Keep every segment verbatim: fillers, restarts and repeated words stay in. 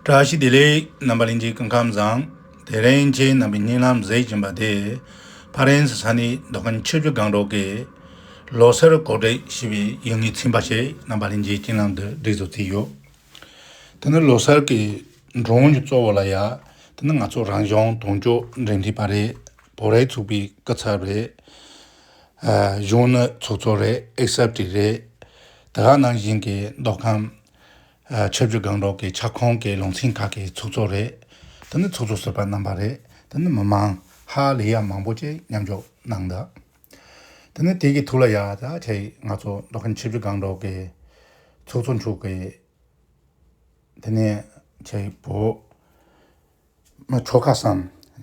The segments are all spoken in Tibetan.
བཀྲ་ཤིས་བདེ་ལེགས། རྣམ་པ་ལྷན་རྒྱས་སྐུ་ཁམས་བཟང་། དེ་རིང་ཁྱེད་རྣམ་པའི་སྙན་ལམ་གཟིགས་བཞིན་པ་དེ། ཕ་རན་སི་ས་གནས་མདོ་ཁམས་ཆུ་བཞི་སྒང་དྲུག་གི་ལོ་སར་གོ་སྒྲིག་ཞེས་པའི་ཡུལ་དངོས་ཚན་པ་ཞིག་རྣམ་པ་ལྷན་རྒྱས་སྙན་ལམ་དུ་སྒྲིག་བཟོ་བྱས་ཡོད། དེ་ནི་ལོ་སར་གྱི་འགྲོ་འོང་གི་གཙོ་བོ་ལ་ཡ། དེ་ནི་ང་ཚོ་རང་གཞུང་དོན་གཅོད་འབྲེལ་མཐུད་པ་རེད། བོད་རིགས་ཚོགས་པའི་སྐུ་ཚབ་རེད། ཨ་གཞོན་ནུ་ཚོགས་གཙོ་རེད། ཨེག་སི་ཨེཕ་ཊི་རེད། དེ་ག་ནང་བཞིན་གྱི་མདོ་ཁམས་ཨ་ཆུ་བཞི་སྒང་དྲུག་གི་ཁྱབ་ཁོངས་ཀྱི་ལུང་ཚན་ཁག་གི་ཚོགས་གཙོ་རེད། དེ་ནི་ཚོགས་གཙོ་ཟུར་པ་རྣམ་པ་རེད། དེ་ནི་མི་མང་ཧ་ལས་ཡ་མང་པོ་ཅིག་མཉམ་ཞུགས་གནང་འདུག་དེ་ནི་དེ་གི་ཐོག་ལ་ཡ་ད་ཆེ་ང་ཚོ་མདོ་ཁམས་ཆུ་བཞི་སྒང་དྲུག་གི་ཚོགས་གཙོ་མཆོག་གིས། དེ་ནས་ཆེ་བོད་མི་ཆོལ་ཁ་གསུམ་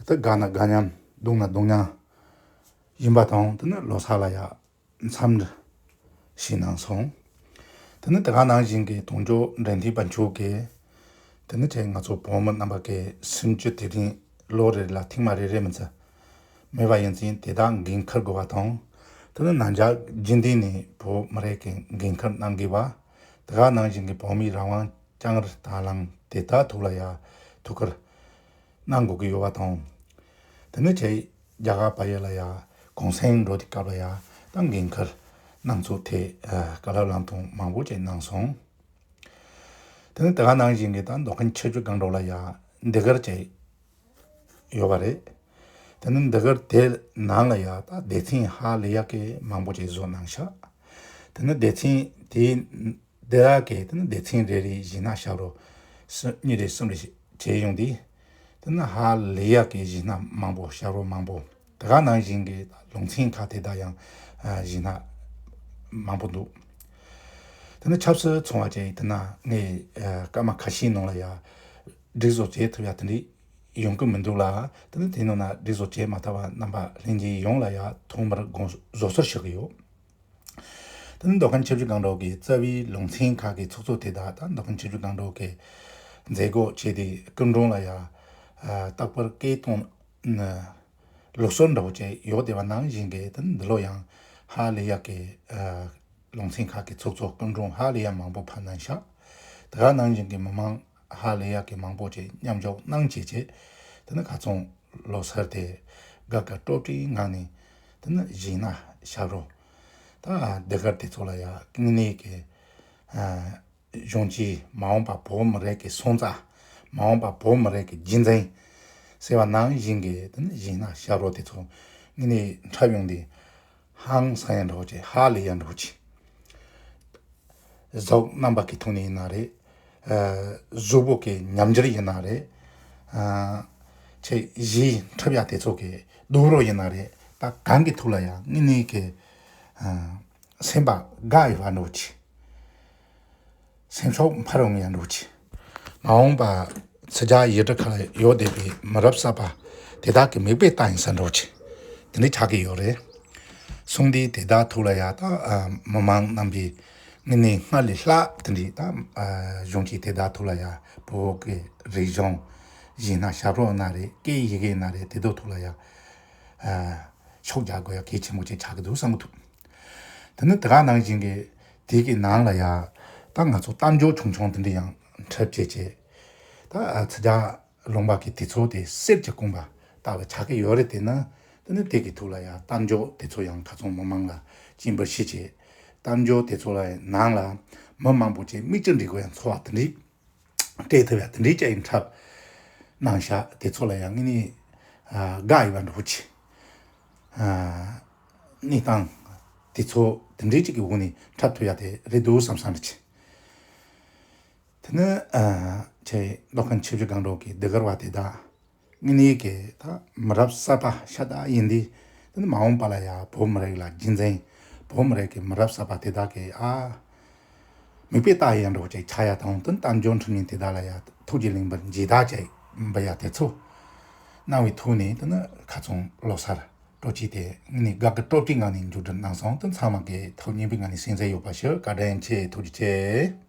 དེ་དགའ་ན་དགའ་མཉམ། སྡུག་ན་སྡུག་མཉམ་ཡིན་པ་དང་། དེ་ནི་ལོ་གསར་ལ་ཡ་འཚམས་འདྲི་ཞུས་གནང་སོང་། དེ་ནི་དེ་ག་ནང་བཞིན་གྱི་དོན་གཅོད་འབྲེལ་མཐུད་པ་མཆོག་གིས། དེ་ནི་ཆེ་ང་ཚོ་བོད་མི་རྣམ་པ་གི་སེམས་རྒྱུད་དེ་རིང་ལོ་རེ་ལ་ཐེངས་མ་རེ་རེ་མི་ཚད་མེད་པ་ཡིན་ཙང་། དེ་དག་འགན་འཁུར་དགོས་པ་དང་། དེ་ནི་ནང་འཇགས་རྒྱུན་ལྡན་ནས་བོད་མི་རིགས་ཀྱི་འགན་འཁུར་གནང་དགོས་པ། དེ་ག་ནང་བཞིན་གྱི་བོད་མིའི་རང་དབང་བསྐྱངས་རིང་དང་བླངས་དེ་དག་ཐོག་ལ་ཡ་ཐུགས་ཁུར་གནང་དགོས་ཀྱི་ཡོད་པ་དང་། དེ་ནི་ཆེ་རྒྱ་གར་བལ་ཡུལ་ལ་ཡ་གུང་སེང་འགྲོ་དུས་སྐབས་ལ་ཡ་ད་འགན་འཁུར་གནང་ཚུལ་ཐད་ཨ་བཀའ་སློབ་ལམ་སྟོན་མང་པོ་ཅིག་གནང་སོང་། དེ་ནི་དེ་ག་ནང་བཞིན་གྱི་ད་མདོ་ཁམས་ཆུ་བཞི་སྒང་དྲུག་ལ་ཡ་འདི་གར་ཅིག་ཡོད་པ་རེད། དེ་ནི་འདི་གར་དེ་ནང་ལ་ཡ་ད་སྡེ་ཚན་ཧ་ལས་ཡ་གི་མང་པོ་ཅིག་བཟོ་གནང་ཤག་དེ་ནི་སྡེ་ཚན་དེ་འདི་ར་གི་དེ་ནི་སྡེ་ཚན་རེ་རེའི་གཞས་སྣ་ཞབས་བྲོ་གཉིས་རེ་གསུམ་རེ་བྱས་ཡོང་དུས། དེ་ནི་ཧ་ལས་ཡ་གི་གཞས་སྣ་མང་པོ་ཞབས་བྲོ་མང་པོ། དེ་ག་ནང་བཞིན་གྱི་ལུང་ཚན་ཁག་དེ་དག་ཡང་ཨ་གཞས་སྣ་མང་པོ་འདུག་དེ་ནི་ཆབ་སྲིད་ཚོང་བ་བཅས་དེ་ན་ངས་ཨ་སྐར་མ་ཁ་ཤས་ནང་ལ་ཡ་སྒྲིག་བཟོ་བྱེད་ཐུབ་ཡ་དེ་འདྲ་ཡོང་གི་མི་འདུག་ལ། དེ་ནི་དེ་ནང་ན་སྒྲིག་བཟོ་བྱེད་མ་ཐུབ་པ་རྣམ་པ་ལྷན་རྒྱས་ཡོངས་ལ་ཡ་ཐོག་མར་དགོངས་བཟོ་ཟུར་ཞུ་གི་ཡོད། དེ་ནི་མདོ་ཁམས་ཆུ་བཞི་སྒང་དྲུག་གི་རྩ་བའི་ལུང་ཚན་ཁག་གི་ཚོགས་གཙོ་དེ་དག་དང་མདོ་ཁམས་ཆུ་བཞི་སྒང་དྲུག་གི་མཛད་སྒོ་བྱས་ཏེ་སྐུ་མགྲོན་ལ་ཡ་ཨ་རྟག་པར་སྐད་གཏོང་ནི་ལུགས་སྲོལ་འདྲ་བོ་ཅིག་ཡོད་བསྡད་པ་ནང་བཞིན་གྱི། དེ་ནི་འདི་ལོ་ཡང་ཧ་ལས་ཡག་གི་ཨ་ལུང་ཚན་ཁག་གི་ཚོགས་གཙོ་སྐུ་མགྲོན་ཧ་ལས་ཡག་མང་པོ་ཕེབས་གནང་ཤག་དེ་ག་ནང་བཞིན་གྱི་མི་མང་ཧ་ལས་ཡག་གི་མང་པོ་ཅིག་མཉམ་ཞུགས་གནང་བྱས་བྱས། དེ་ནི་ཁ་ཚོང་ལོ་སར་དེ་དགའ་དགའ་སྤྲོ་སྤྲོའི་ངང་ནས། དེ་ནི་གཞས་སྣ་ཞབས་བྲོ་དང་ཟློས་གར་དེ་ཚོ་ལ་ཡ་དངོས་གནས་ཀྱི་ཨ་གཞོན་སྐྱེས་མ་འོངས་པ་བོད་མི་རིགས་ཀྱི་སོན་རྩ། མ་འོངས་པ་བོད་མི་རིགས་ཀྱི་རྒྱུན་འཛིན་ཟེར་བ་ནང་བཞིན་གྱི། དེ་ནི་གཞས་སྣ་ཞབས་བྲོ་དེ་ཚོ་དངོས་གནས་འཁྲབ་ཡོང་དུས་ཧང་སང་ཡག་འདྲ་བོ་ཅིག་ཧ་ལས་ཡག་འདྲ་བོ་ཅིག་གཟུགས་རྣམ་པ་གི་ཐོག་ནས་ཡིན་ན་རེད། ཨ་གཟུགས་པོ་གི་ཉམས་འགྱུར་ཡིན་ན་རེད། ཨ་ཆེ་གཞས་འཁྲབ་ཡག་དེ་ཚོ་གི་རྡོག་རོལ་ཡིན་ན་རེད། ད་གང་གི་ཐོག་ལ་ཡང་དངོས་གནས་ཀྱི་ཨ་སེམས་པ་དགའ་ཡི་བ་འདྲ་བོ་ཅིག་སེམས་ཤུགས་འཕར་འོང་ཡག་འདྲ་བོ་ཅིག་མ་འོངས་པ་ཕྱི་རྒྱལ་ཡུལ་གྲུ་ཁག་ལ་ཡོད་བསྡད་པའི་མི་རབས་གསར་པ་དེ་དག་གི་མིག་དཔེ་ལྟ་ཡིན་ས་འདྲ་བོ་ཅིག་དེ་འདྲ་ཆགས་ཀྱི་ཡོད་རེད། སོང་དུས་དེ་དག་ཐོག་ལ་ཡ་ད་ཨ་མི་མང་རྣམ་པས་དངོས་གནས་སྔར་ལས་ལྷག་དེ་འདྲའི་ད་ཨ་གཞོན་སྐྱེས་དེ་དག་ཐོག་ལ་ཡ་བོད་ཀྱི་རིག་གཞུང་གཞས་སྣ་ཞབས་བྲོ་ཡིན་ན་རེད། སྐད་ཡི་གེ་ཡིན་ན་རེད། དེ་དག་ཐོག་ལ་ཡ་ཨ་ཤུགས་རྒྱག་དགོས་ཡ་གལ་ཆེན་པོ་ཅིག་ཆགས་ཀྱི་འདུག་བསམ་གྱི་འདུག་དེ་ནི་དེ་ག་ནང་བཞིན་གྱི་དེ་གི་ནང་ལ་ཡ་ད་ང་ཚོ་གཏམ་བརྗོད་ཆུང་ཆུང་དེ་འདྲ་ཡང་འཁྲབ་བྱས་བྱས། ད་ཨ་ཕྱི་རྒྱལ་ལུང་པ་གི་དུས་ཚོད་དེ་གསེར་གྱི་བསྐུམ་པ་ལྟ་བུ་ཆགས་ཀྱི་ཡོད་རེད། དེ་ནི་དེ་ནི་དེ་གི་ཐོག་ལ་ཡ་གཏམ་བརྗོད་དེ་ཚོ་ཡང་ཁ་ཚོང་མི་མང་ལ་སྤྱན་འབུལ་ཞུས་བྱས། གཏམ་བརྗོད་དེ་ཚོ་ལ་ནང་ལ་མི་མང་པོ་ཅིག་མིག་ཆུ་འབྲི་དགོས་ཡ་འཚོ་བ་དེ་འདྲའི་སྤྲད་ཐུབ་ཡ་དེ་འདྲའི་ཅིག་འཁྲབ་གནང་ཤག་དེ་ཚོ་ལ་ཡང་དངོས་གནས་ཨ་དགའ་ཡི་བ་འདྲ་བོ་ཅིག་ཨ་གནས་སྟངས་དེ་ཚོ་དེ་འདྲའི་ཅིག་གི་འོག་ནས་འཁྲབ་ཐུབ་ཡ་དེ་རེད་འདུག་བསམ་བསམ་འདྲ་ཅིག་དེ་ནི་ཨ་ཆེ་མདོ་ཁམས་ཆུ་བཞི་སྒང་དྲུག་གི་ཟློས་གར་བ་དེ་དག་དངོས་གནས་ཀྱི་ད་མི་རབས་གསར་པ་ཤ་སྟག་ཡིན་དུས། དེ་ནི་མ་འོངས་པ་ལ་ཡ་བོད་མི་རིགས་ལ་རྒྱུན་འཛིན། བོད་མི་རིགས་ཀྱི་མི་རབས་གསར་པ་དེ་དག་གི་ཨ་མིག་དཔེ་ལྟ་ཡག་འདྲ་བོ་ཅིག་ཆགས་ཡ་དང་། དེ་ནི་གཏམ་བརྗོད་འཁྲབ་མཁན་དེ་དག་ལ་ཡ་ཐུགས་རྗེ་ལེགས་འབུལ་མཇལ་དར་ཅིག་འབུལ་ཡ་དེ་ཚོ་གནང་བའི་ཐོག་ནས། དེ་ནི་ཁ་ཚོང་ལོ་སར་སྤྲོ་སྐྱིད་དེ་དངོས་གནས་དགའ་དགའ་སྤྲོ་སྐྱིད་ངང་ནས་མཇུག་སྒྲིལ་གནང་སོང་། དེ་ཚང་མ་གི་ཐུགས་མཉེས་པོའི་ངང་ནས་གསན་གཟིགས་ཡོད་པ་ཞུ། བཀའ་དྲིན་ཆེ། ཐུགས་རྗེ་ཆེ།